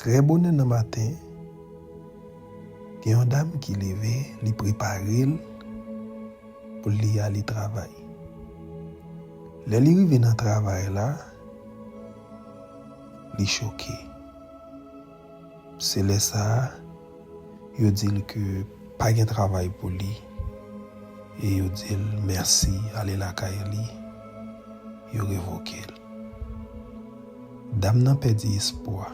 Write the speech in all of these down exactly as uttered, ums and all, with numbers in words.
Trè bonè nan maten, gen yon dam ki leve, li prepare l pou li ale travay. Lè li rive nan travay la, li choke. Se lè sa a, yo di l ke pa gen travay pou li, e yo di l mèsi, ale lakay li, yo revoke l. Dam nan pèdi espwa.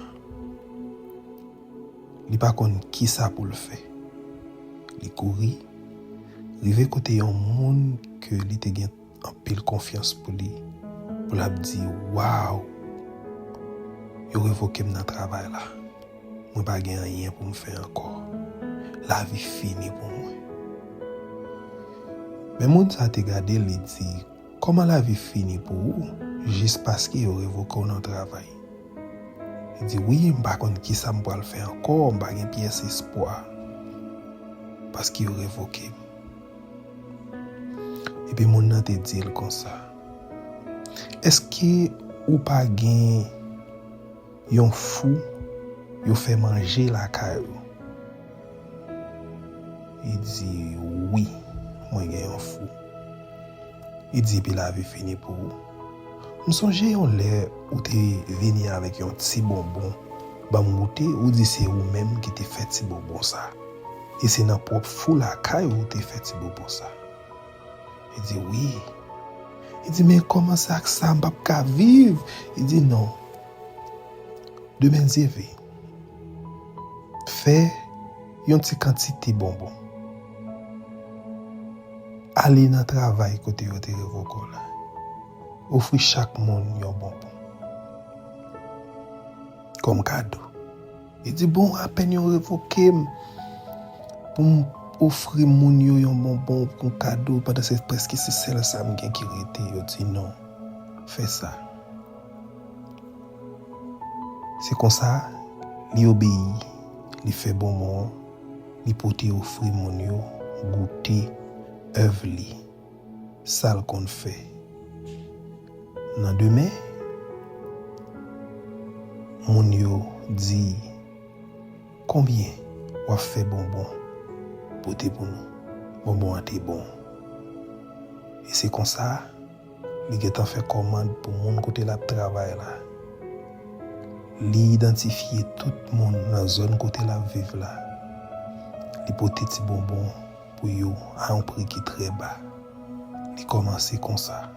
Li pa konn kisa pou l fè. Li kouri, rive kote yon moun ke li te gen anpil konfyans pou li, pou l ap di, "Waw! Yo revoke m nan travay la. Mwen pa gen anyen pou m fè ankò. Lavi fini pou mwen." Men moun sa te gade l, li di, "Kòman lavi fini pou ou jis paske yo revoke w nan travay?" Li di, "Wi, m pa konn kisa m pral fè ankò, m pa gen pyès espwa, paske yo revoke m." Epi moun nan te di l konsa, "Èske ou pa gen yon fou yo fè manje lakay ou?" Li di, "Wi, mwen gen yon fou." Li di, "Epi lavi fini pou ou?" "M sonje yon lè ou te vini avèk yon ti bonbon ban m goute, ou di se ou menm ki te fè ti bonbon sa. E se nan pwòp fou lakay ou ou te fè ti bonbon sa." Li di, "Wi." Li di, "Men kòman se ak sa m p ap ka viv?" Li di, "Non. Demen Dye vle, fè yon ti kantite bonbon. Ale nan travay kote yo te revoke w la. Ofri chak moun yon bonbon kòm kado." Li di, "Bon, apèn yo revoke m pou m ofri moun yo yon bonbon kòm kado, pandan se prèske se sèl sa m gen ki rete." Yo di, "Non, fè sa." Se konsa, li obeyi, li fè bonbon an, li pote ofri moun yo goute èv li, sa l konn fè. Nan demen, moun yo di, "Konbyen w ap fè bonbon pote pou nou?" Bonbon an te bon. E se konsa, li gentan fè kòmand pou moun kote l ap travay la. Li idantifye tout moun nan zòn kote l ap viv la. Li pote ti bonbon pou yo a yon pri ki trè ba. Li kòmanse konsa.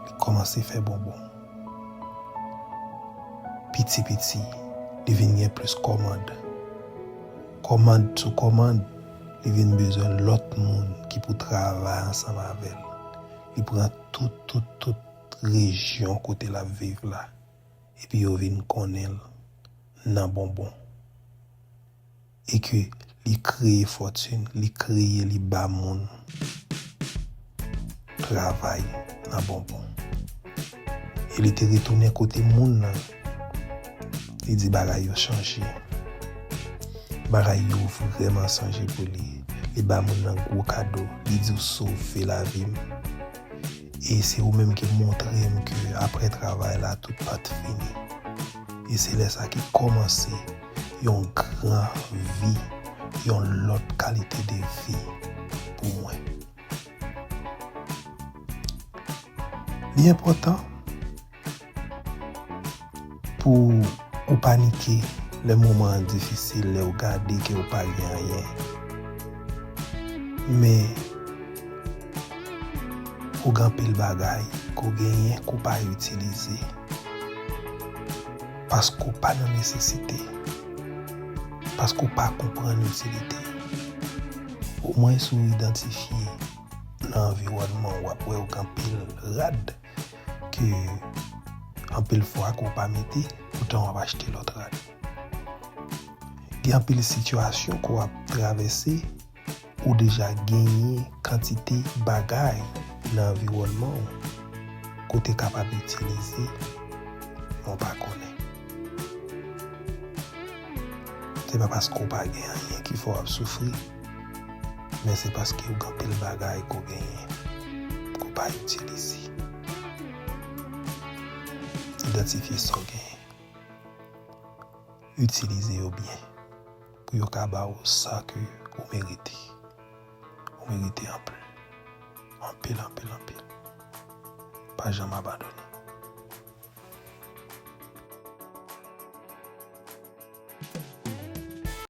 Li kòmanse fè bonbon. Piti piti, li vin gen plis kòmand. Kòmand sou kòmand, li vin bezwen lòt moun ki pou travay ansanm avè l. Li pran tout, tout, tout rejyon kote l ap viv la. Epi yo vin konnen l nan bonbon. E ke li kreye fòtin, li kreye, li ba moun travay nan bonbon. E li te retounen kote moun nan, li di bagay yo chanje. Bagay yo vrèman chanje pou li. Li ba moun nan gwo kado, li di, "W sove lavi m. E se ou menm ki montre m ke apre travay la, tout pa t fini." E se lè sa ki kòmanse yon gran vi, yon lòt kalite de vi pou mwen. Li enpòtan pou ou panike lè moman an difisil, lè ou gade ke ou pa gen anyen. Men, ou gen anpil bagay ke ou genyen ke ou pa itilize. Paske ou pa nan nesesite. Paske ou pa konprann itilite. Omwen si w idantifye nan anviwònman w, w ap wè ou gen anpil rad ke anpil fwa ke w pa mete, poutan w ap achte lòt rad. Gen anpil sitiyasyon ke w ap travèse, ou deja genyen kantite bagay nan anviwònman w ke w te kapab itilize, men w pa konnen. Se pa paske w pa gen anyen ki fè w ap soufri, men se paske w gen anpil bagay ke w genyen ke w pa itilize. Idantifye sa w genyen. itilize yo byen pou yo ka ba ou sa ke ou merite. Ou merite anpil. Anpil, anpil, anpil. Pa janm abandone.